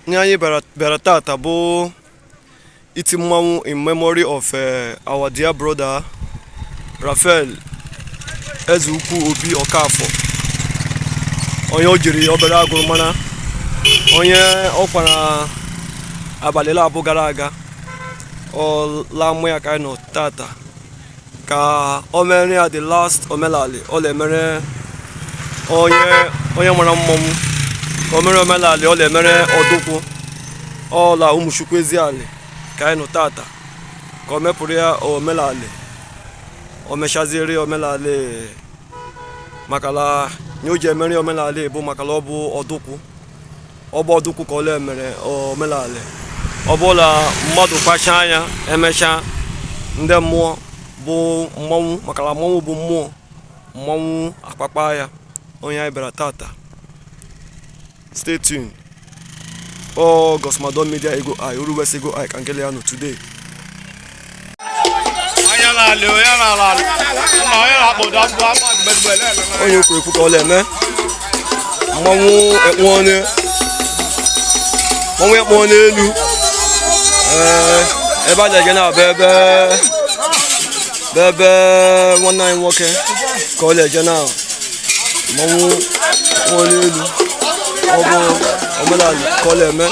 Ihe anyị bịara tata bụ iti mmanwụ in memory of our dear brother Raphael Ezeukwu Obi Okafor, onye o jiri obere agụrụ mara, onye ọ kwara abalị abụọ gara aga. Ọ laa mụ ya ka anyị nọ tata ka o mere ya the last omenala ọ na-emere onye mara mmọnwụ, ka o mere omenala ọ na-emere ọdụkwụ ọla Ụmụchukwu Eziali ka anyị nọ tata ka o mepụrụ ya omenala, o mechaziere omenala maka na nye o ji emere omenala bụ maka na ọ bụ ọdụkwụ, ọ bụ ọdụkwụ ka ọ na-emere omenala. Ọ bụla mmadụ kpacha anya emechaa ndị mmụọ bụ mmọnwụ, maka na mmọnwụ bụ mmụọ, mmọnwụ akpakpa ya. Onye anyị bịara tata, stay tuned. Ọ Gosmadon Media Ego I Oru West Ego I ka nkele ya nọ today. Onye kwuru ekwu ka ọ na-eme mmọnwụ ekpu mmọnwụ ekpu n'elu. Ee, ebe a na-eje na-abụ ebe nwanne anyị nwoke ka ọ na-eje na mmọnwụ ekpu n'elu. Ọ bụ omenala ka ọ na-eme,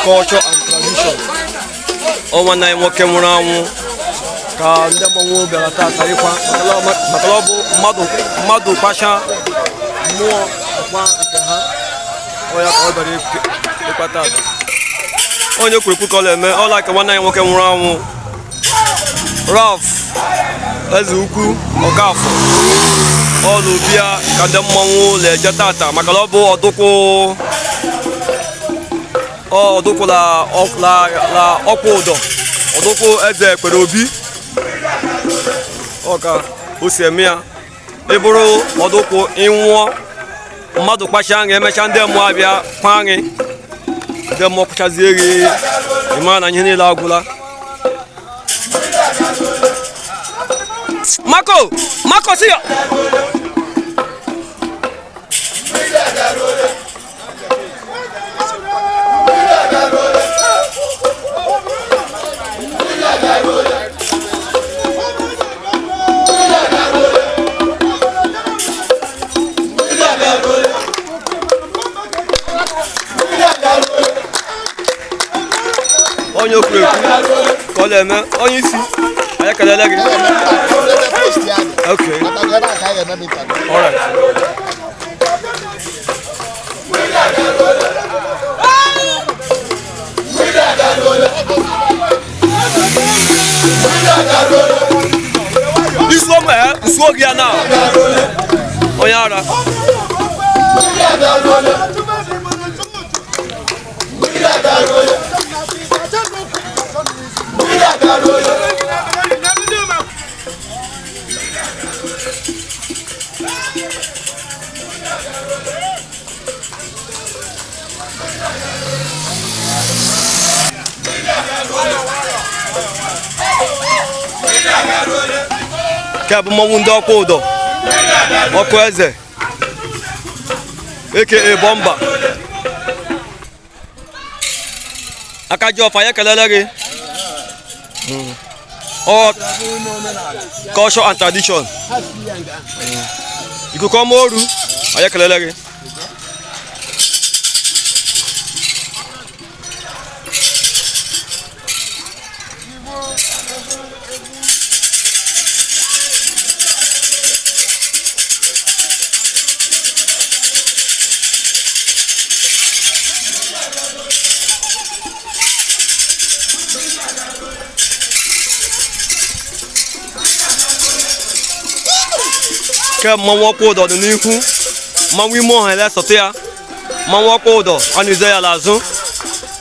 culture and tradition. Ọ nwanne anyị nwoke nwụrụ anwụ ka ndị mmọnwụ bịara tata ịkwa, maka na ọ bụ mmadụ kpacha mmụọ akpa nke ha, ọ ya ka ọ bịara ịkwa tata. Onye kwuru ekwu ka ọ na-eme ọ like nwanne anyị nwoke nwụrụ anwụ Ralph Ezeukwu Okafor, ọ na-obi ya ka ndị mmọnwụ na-eje tata, maka na ọ bụ ọdụkwụ, ọdụkwụ la ọkwa ụdọ ọdụkwụ eze ekpere obi. Ọ ka o si eme ya, ịbụrụ ọdụkwụ ịnwụọ mmadụ kpacha aṅụ, emechaa ndị mmụọ abịa kwa aṅị, ndị mmụọ kpachazie gị, ịmara na ihe niile agwụla. Mako Mako si ya onye okwu ekwu ka ọ na-eme. Onye isi anyị ekelele gị. Okay. All right. Isi ọmụ ẹ nsuo gị ya na onye ara. Nke bụ mmọnwụ ndị ọkwa ụdọ ọkụ eze aka bọmba aka ji ọfa ya kelele gị. Ọ culture and tradition, ikuku ọma oru anyị ekelele gị. Ke mmanwụ ọkwa ụdọ dị n'ihu, mmanwụ ime ọha ele-esote ya, mmanwụ ọkwa ụdọ a na-eze ya n'azụ.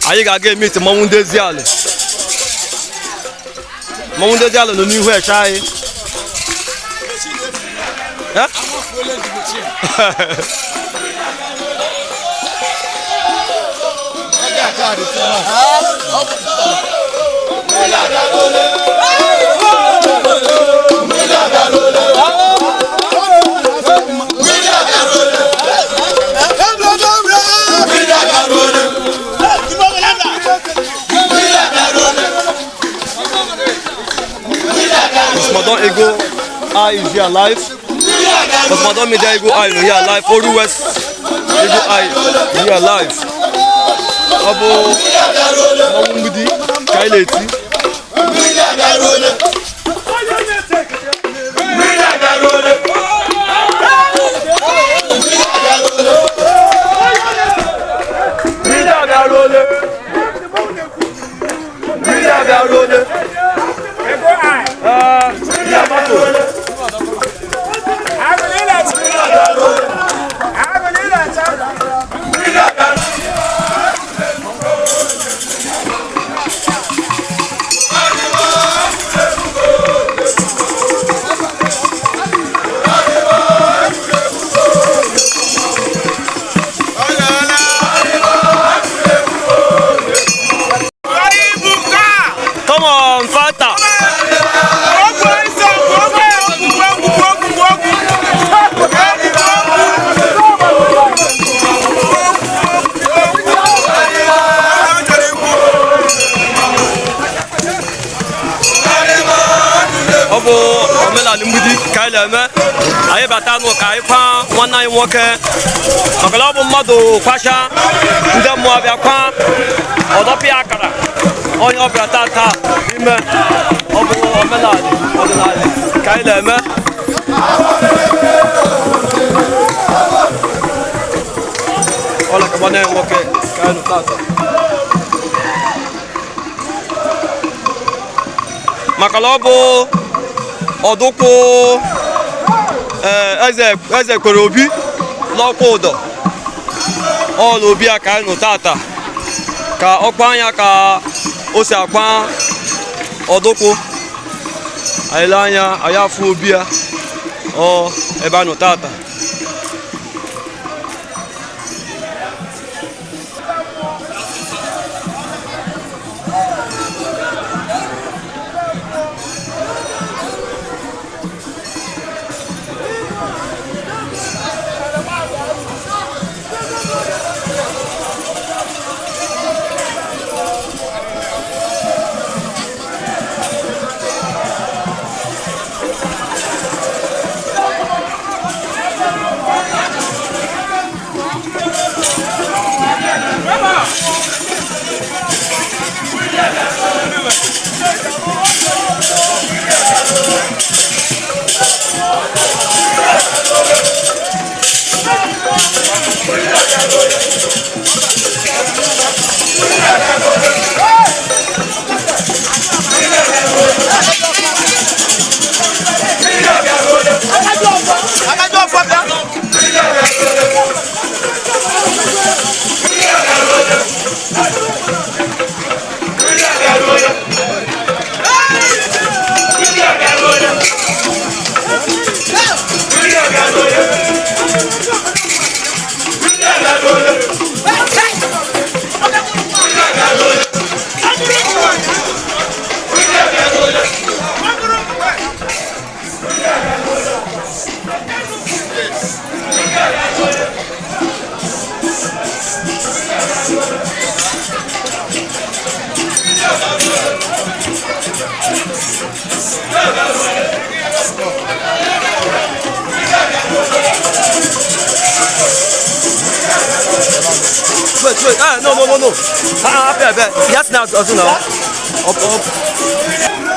Anyị ga-aga emiti mmanwụ ndị Eziali. Mmanwụ ndị Eziali nọ n'ihu eche anyị. Eh? Ramadan Ego Eye is here live. Ramadan Media Ego Eye is here live. Oru West Ego Eye is here live. Ọ bụ mmanwụ mgbidi ka anyị na-eti. Mmiri abịaruole. Mmiri abịaruole. Ee, mmiri agbapụ. Come on, Fanta. Ọ bụ omenala mgbidi ka anyị na-eme. Anyị bata nụ ka anyị kwa nwanne anyị nwoke, maka na ọ bụ mmadụ kwacha ndị mmụọ bịa kwa ọdọpịa akara onye ọbịa tata ime. Ọ bụ omenala ọdịnala ka anyị na-eme. Ọla ka nwanne anyị nwoke ka anyị nụ tata, maka na ọ bụ ọdụkwụ, ee, eze eze kwere obi n'ọkwa ụdọ ọla obi a ka anyị nụ tata, ka ọkwa anya ka o si akwa ọdụkwụ. Anyị lee anya, anyị afụ obi ya ọ ebe anyị nụ tata. Wait, wait, ah, no, no, no, no. Ah, ah, abeg, abeg. Yes, now, also now. Up, up.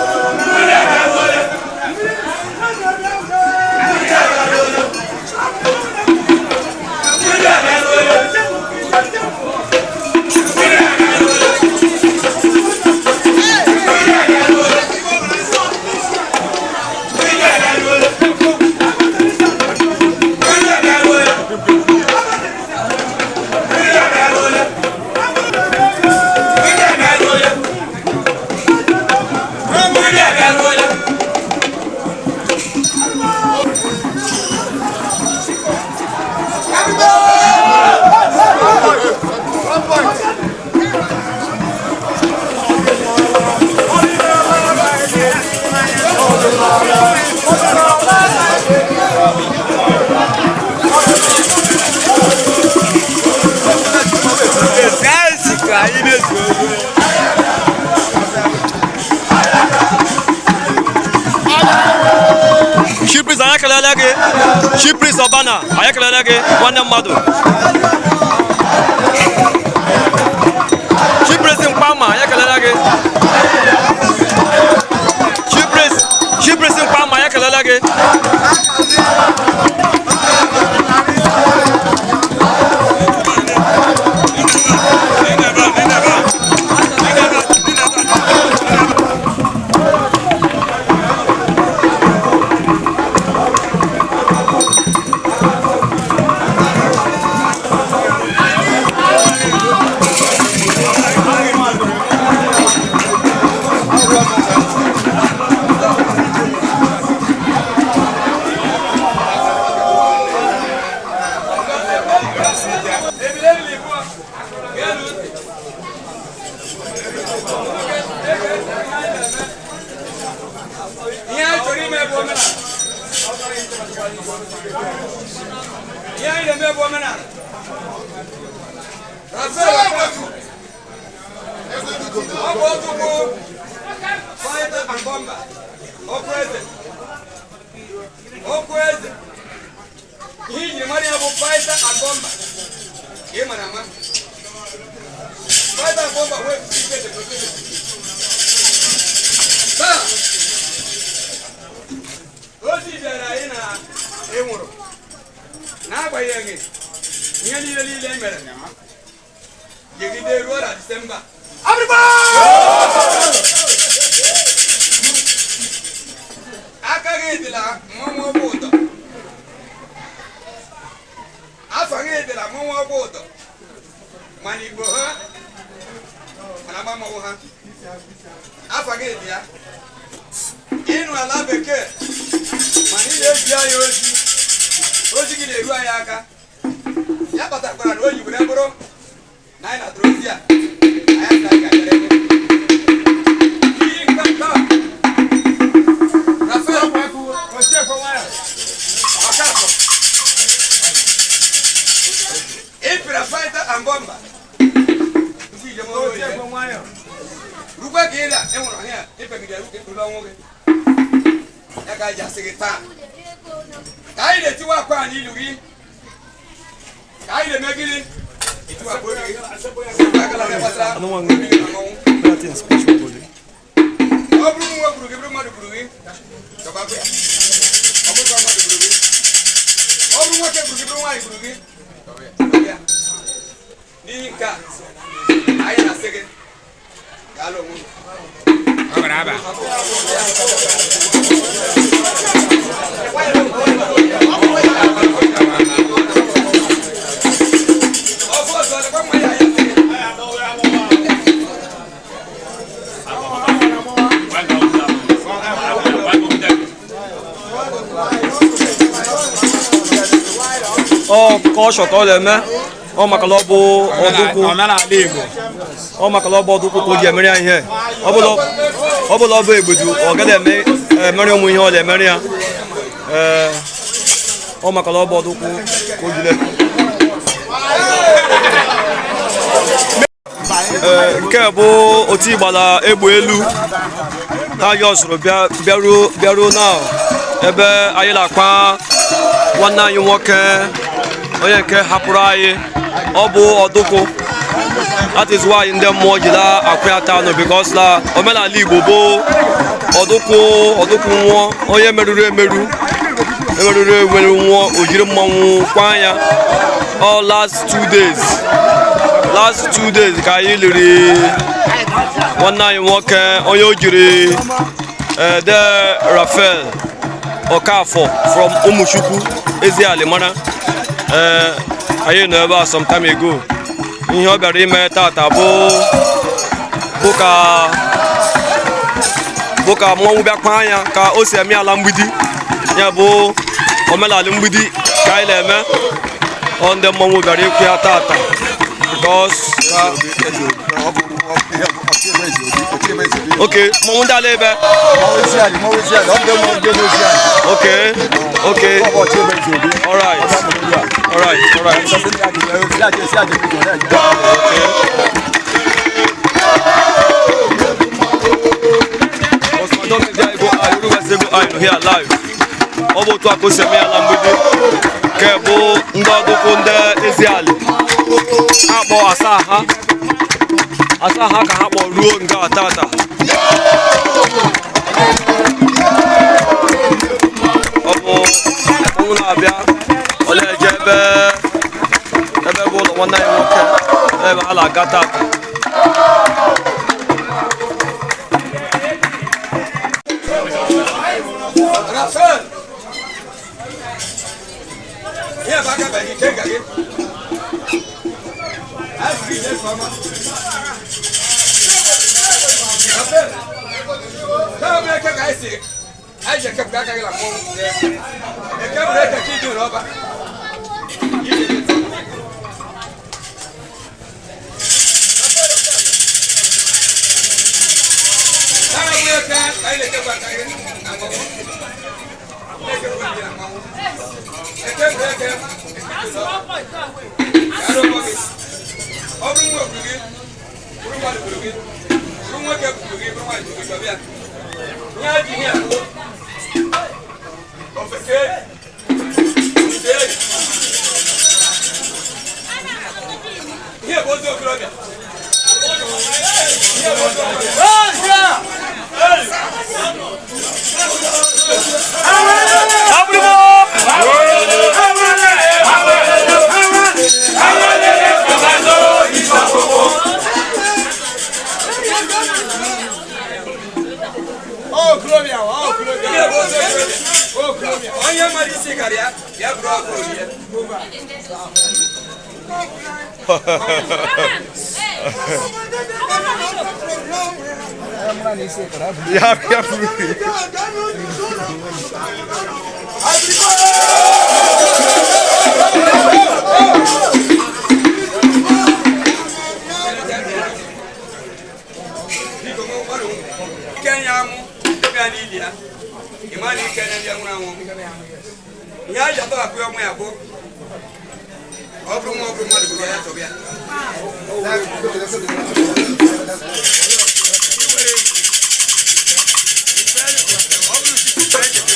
Priest, anyị ekelele gị. Chief Priest Ọbana, anyị ekelele gị, nwanne mmadụ. Chief Priest Mkpama, anyị ekelele gị. Chief Priest, Chief Priest Mkpama, anyị ekelele gị. Ihe anyị chọrọ ime bụ omenala. Ihe anyị na-eme bụ omenala. Rafael Okafọ. Ọ bụ ọtụtụ fighter and bomber. Okwu eze. Okwu eze. Ihe ijiri mara ya bụ fighter and bomber. Ka ị mara ama. Fighter and bomber wee ike the protection. Taa, ozi bịara anyị na ịnwụrụ n'agbanyeghị ihe niile niile e mere jigide ruo na Disemba. Aka gị dịla mmọnwụ ọgwụ ụtọ, afọ gị dịla mmọnwụ ọgwụ ụtọ, mana Igbo ha mana agba mmọnwụ ha, afọ gị dị ya ịnụ ala bekee, mana ị na-eji anyị ozi, ozi gị na-eru anyị aka. Ya kpatakwara na o ji were bụrụ na anyị natara ozi a, anyị asị anyị ga-abịara ebe. Iyi nke nke a, Rafael Osiekwe nwayọ, Ọkafọ, ịpịra fighter and bomber tupu ije mụọ oyi rukwe ka ị da ịnwụrụ ọhịa ịpegide rube ọnwụ gị. Ya ka anyị ji asị gị taa ka anyị na-etiwa akwa anyị ilu gị, ka anyị na-eme gịnị, etiwa akwa obi gị. Akala ihe gbasara obi gị na mmọnwụ. Nothing special, body. Ọ bụrụ nwa gburu gị, bụrụ mmadụ gburu gị, chọbakwa ya. Ọ bụrụ mmadụ gburu gị, ọ bụrụ nwoke gburu gị, bụrụ nwaanyị gburu gị, chọba ya. N'ihi nke a, anyị na-asị gị gaala onwe gị. Ọfọ ọzọ lekwa mma ya, ya sị gị. Ọ kọlchọ ka ọ na-eme, ọ maka na ọ bụ ọdụkwụ. Omenala Igbo. Ọ maka na ọ bụ ọdụkwụ ka o ji emere ya ihe. Ọ bụla ọ bụ egbedu, ọ gaghị eme emere ụmụ ihe ọ na-emere ya. Ee, ọ maka na ọ bụ ọdụkwụ ka o jide. Ee, nke a bụ otu ịgbala egbe elu ha yọsụrụ bịaruo bịaruo na ebe anyị na-akpa nwanne anyị nwoke, onye nke hapụrụ anyị. Ọ bụ ọdụkwụ. That is why ndị mmụọ ji la akwa ya taa nụ, because la omenala Igbo bụ ọdụkwụ. Ọdụkwụ nwụọ, onye merụrụ emerụ, emerụrụ emerụ nwụọ, o jiri mmanwụ kwa ya. All last 2 days, last 2 days ka anyị liri nwanne anyị nwoke, onye o jiri ede Rafael Okafor from Umuchukwu Eziali mara. Ee, anyị nọ ebe a some time ago. Ihe ọ bịara ime tata bụ ka mmọnwụ bịakwa anya ka o si eme ala mgbidi ya, bụ omenala mgbidi ka anyị na-eme. Ọ ndị mmọnwụ bịara ịkwụ ya tata because okay, mmọnwụ ndị ala ebe. Okay, all right. Here live. Ọ bụ otu a ka o si eme ya na mgbidi nke bụ ndị ọdụkwụ ndị Eziali akpọ asaa ha, asaa ha ka ha kpọ ruo nga tata. Ọ bụ ọnwụ na-abịa, ọ na-eje ebe ebe bụ ụlọ nwanne anyị nwoke, ebe ha na-aga tata. Rafael! Ihe bụ aka bụ ike nga gị. Asị gị jee ọma. Rafael! Taa bụ eke ka anyị si anyị ji ekepụta aka gị na mmọnwụ. Eke bụ eke ka iji n'ọba. Taa bụ eke ka anyị na-ekepụ aka gị na mmọnwụ. Ọ bụrụ nwa ogburu gị, bụrụ mmadụ gburu gị, bụrụ nwoke gburu gị, bụrụ nwaanyị gburu gị, ọbịa. Ihe a ji ihe a bụ ofeke, ite. Ihe bụ ozu okorobịa. Ihe bụ ozu okorobịa. Abụrụmo! Ihe bụ ozu okorobịa. Onye mara isi gara ya, ya bụrụ ọkụ orie. Ya ya. Biko, mụ gbarụ ike ya amụ bịa n'ili ya, ị ma na ike ndị nwụrụ anwụ. Ihe a ji atọghapụ ya ọmụ ya bụ ọ bụrụ nwa, ọ bụrụ mmadụ gburu ya, chọba ya. Ọ bụrụ si ife echekwa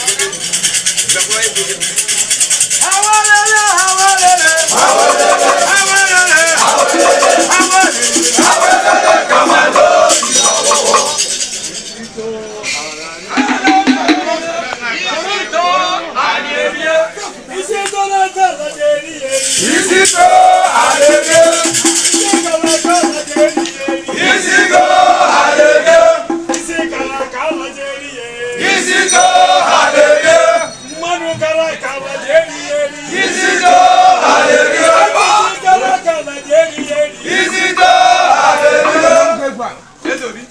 Mmanụ gara ka ala ji eri eri. Isi gara ka ala ji eri eri. Eze Obi.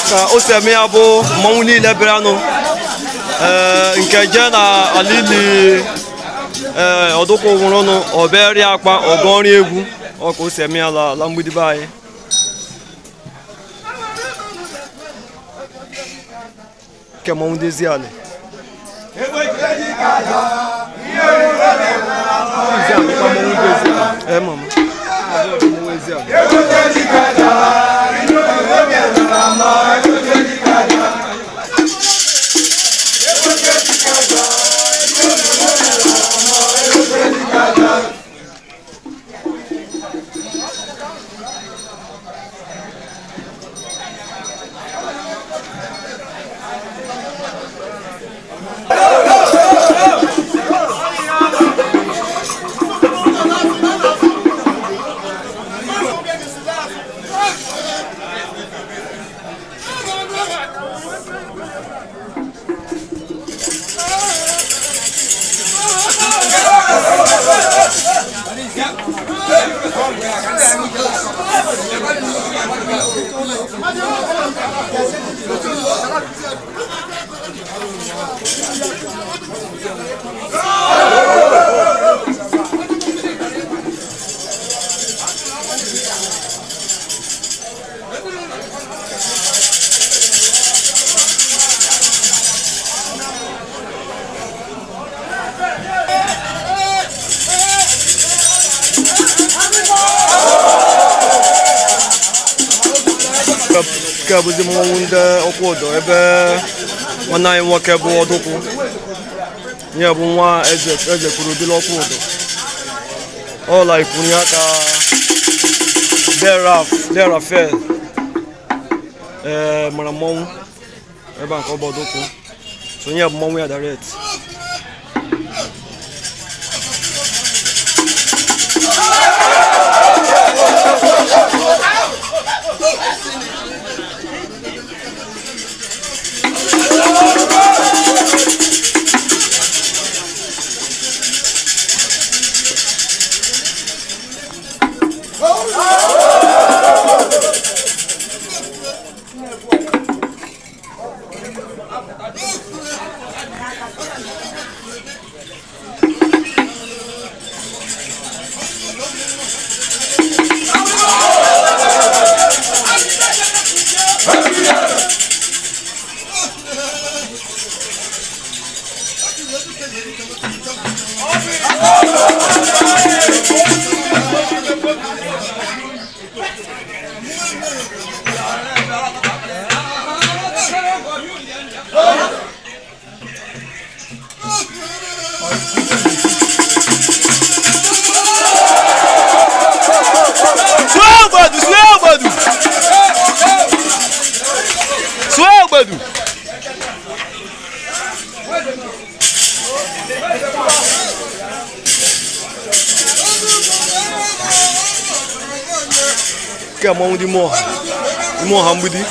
Ka o si eme ya bụ mmọnwụ niile bịaranụ, ee, nke jee na alili, ee, ọdụkwụ nwụrụnụ, ọbịa akpa ọgọ nri egwu. Ọ ka o si eme ya la mgbidi be anyị. Nke mmọnwụ ndị Eziali. Ee, mama. Mmọnwụ Eziali. Nke a bụzi mmọnwụ ndị ọkwụ ụdọ, ebe nwanne anyị nwoke bụ ọdụkwụ nye bụ nwa eze, eze kwuru dịla ọkwụ ụdọ ọla ikwuru ya ka deraf derafel, ee, mara mmọnwụ ebe a nke ọ bụ ọdụkwụ, so nye bụ mmọnwụ ya direct. Sụọ ogbedu, sụọ ogbedu, sụọ ogbedu. Nke a mmanwụ dị ime ọha, ime ọha mgbidi.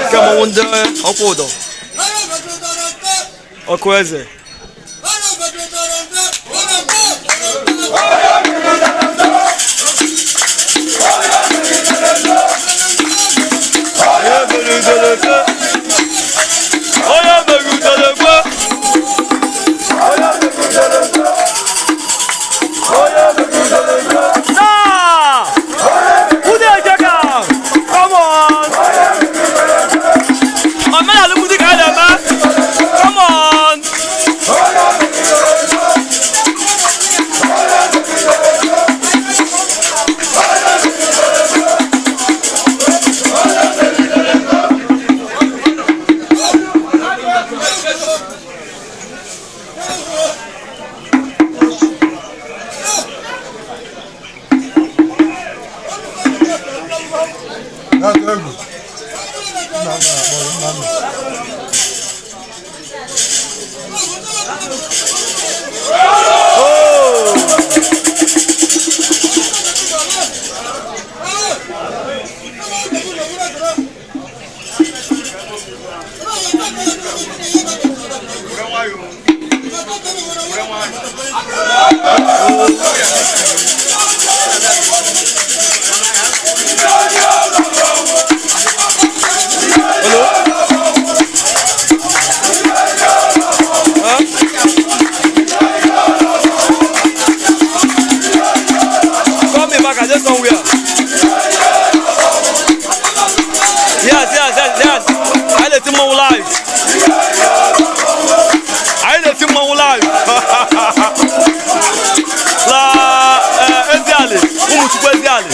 Nke mmanwụ ndị ọkwụ ụdọ ọkụ eze. Onye mere udele kwe. Onye mere udele kwe. Taa! Na-atụ egwu. Nna m na-akpọ gị, nna m. Huh? Call me back, I just somewhere. Yes, yes, yes, yes. I let him on live. I let him on live. La Eziali, Umuchukwu Eziali.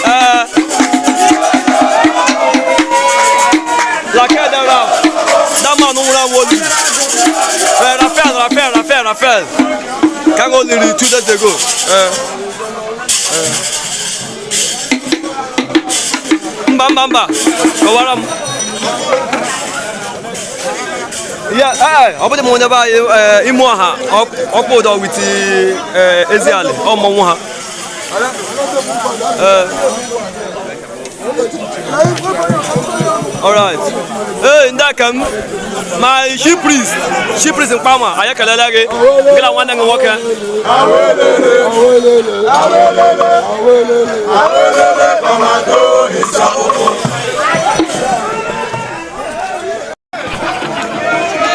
Eh, La Kedara, that man nwụrụ anwụ olu. Eh, Rafael, Rafael, Rafael, Rafael. Ka o liri 2 days ago. Eh. Eh. Mba, mba, mba. Kọwara m. Ya, ee, ọ bụdị m onye be anyị eh, ime ọha ọkpụ ụdọ wit Eziali, ọ mmọnwụ ha. Eh. All right. Hey, ndị aka m, my chief priest, chief priest Mkpama, anyị ekelela gị, gị na nwanne gị nwoke.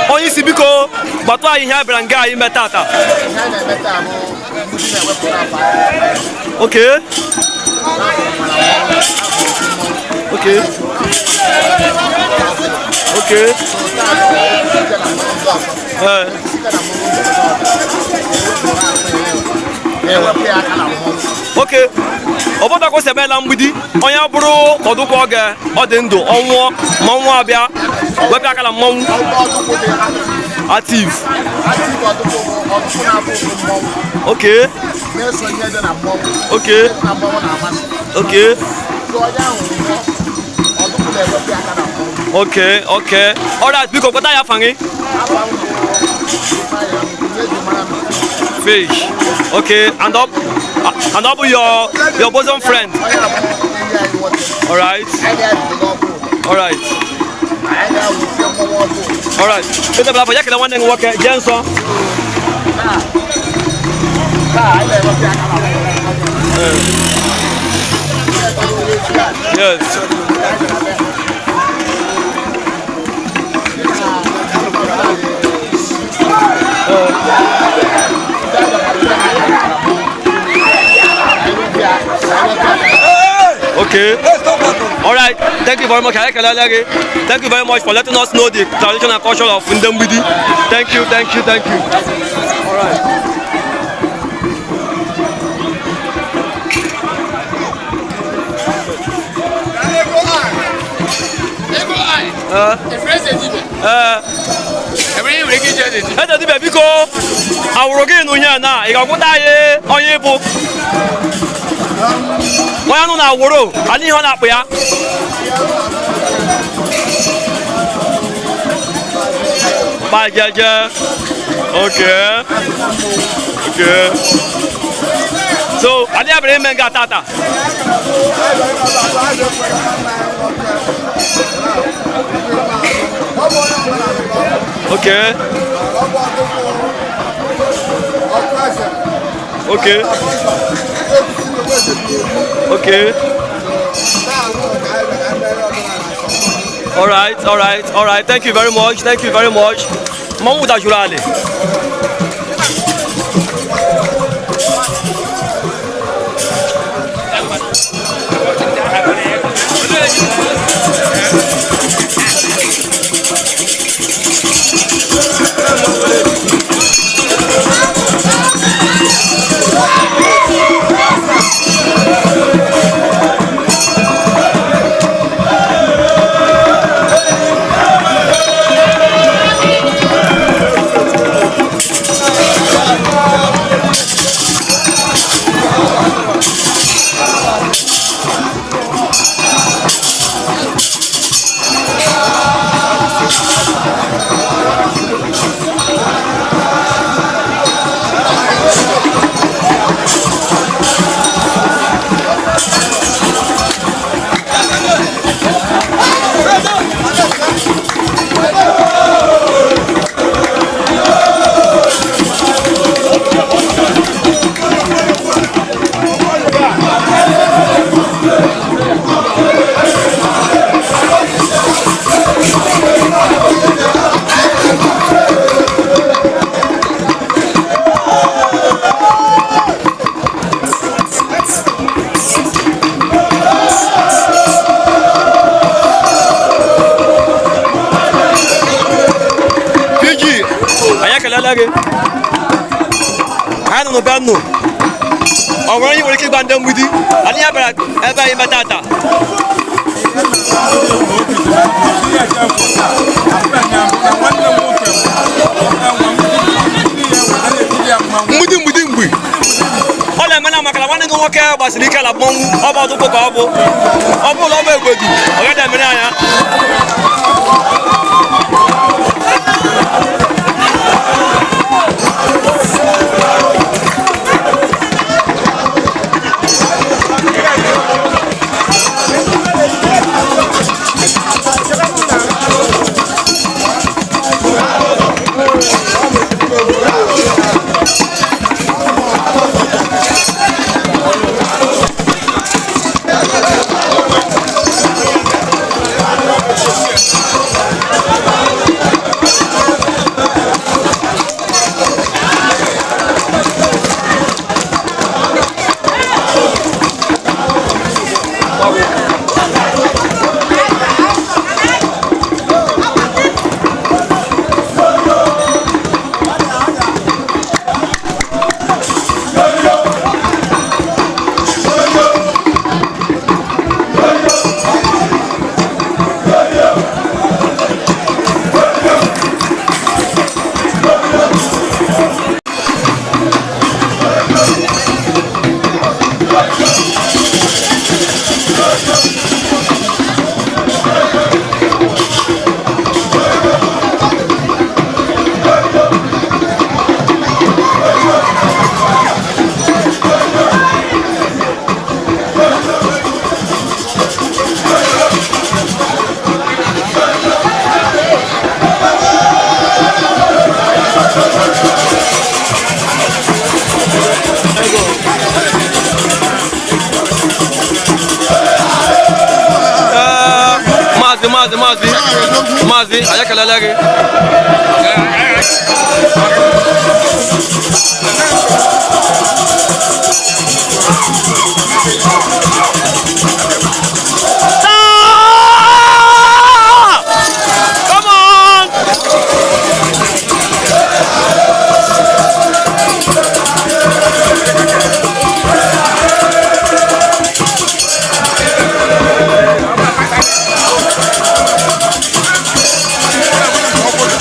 Onye isi biko, gbatụ anyị ihe a bịara nga anyị mee tata. Ihe a na-eme taa bụ ndị na-ewepụta afa Okay. Okay. Okay. Eh, na-ewepụ ya aka na mmọnwụ. Okay. Obodo kwụsị emeela mgbidi onye bụrụ ọdụkwa oge ọ dị ndụ ọnwụọ mmọnwụ abịa wepụ aka na mmọnwụ. Ọdụkwụ dị Active. Active ọdụkwụ bụ ọdụkwụ na-abụ ụkwụ mmọnwụ Okay. na-eso ihe dị na mmọnwụ. Okay. Ihe dị na mmọnwụ na-amasị. Okay. So onye ahụ nwụọ, ọdụkwụ na-ewepụ ya aka na mmọnwụ. Okay. Okay. Alright, biko kpọta ya afa gị. Afa m bụ Ifeanyị Amụkwu, ihe eji mara m. Fish. Okay, and up and up your bosom friend. Onye a bụ enyi anyị nwoke. Alright. Anyị ga-ebido n'ọkụ ụdọ. Alright. Anyị ga-awụsie mmọnwụ ọkụ ụdọ. Alright. Peter Blafo, ya kele nwanne gị nwoke jee nsọ. Taa anyị na-ewepụ ya aka na mmọnwụ. Yes. Okay. All right. Thank you very much. Anyị ekelela gị. Thank you very much for letting us know the tradition and culture of ndị mgbidi. Thank you, thank you, thank you. All right. Eze dibịa biko, awụrụ gị n'unye na ị ga-agwụta anyị onye ịbụ onye anụ na awụrụ anyị ihe ọ na-akpụ ya. Gbajeje. Okay. Okay. So, anyị abịara ime nga tata. Okay. Okay. Okay. All right, all right, all right. Thank you very much. Thank you very much. Mmanwụ dajuru alị. ekele gị. Anyị nọ n'be nnụ. Ọ nwere onye nwere ike ịgba ndị mgbidi anyị ya bịara ebe anyị meta taa. Mgbidi mgbidi mgbi ọ na-eme na maka na nwanne gị nwoke gbasiri ike ala mmọnwụ ọ bụ ọtụtụ ka ọ bụ ọ bụrụ na ọ bụ egbedu ọ gaghị emere anya. Maazị maazị maazị maazị anyị ekelele gị. Ah! Come on!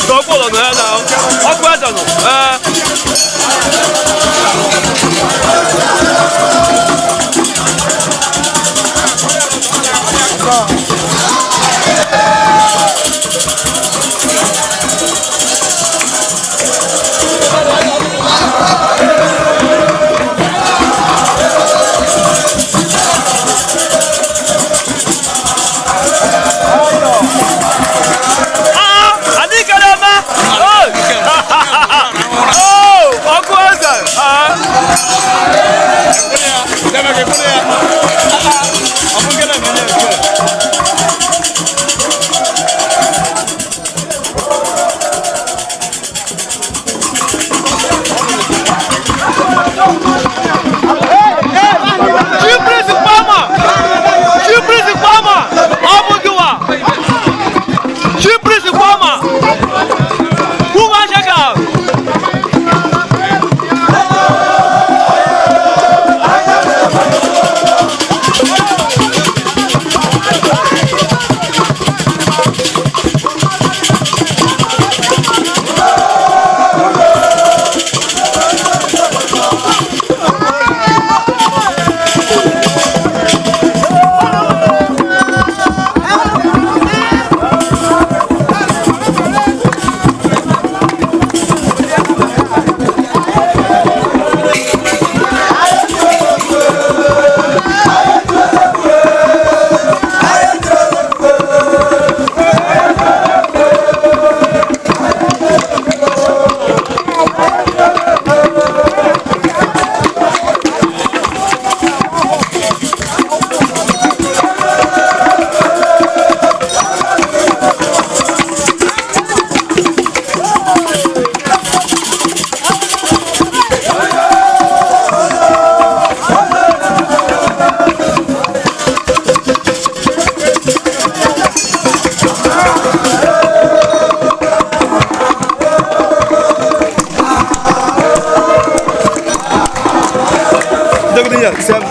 Dọ́gbọ̀n lọ́nà ẹ̀ náà, ọkọ̀ ẹ̀dà nù. Ẹ̀. Ya sem.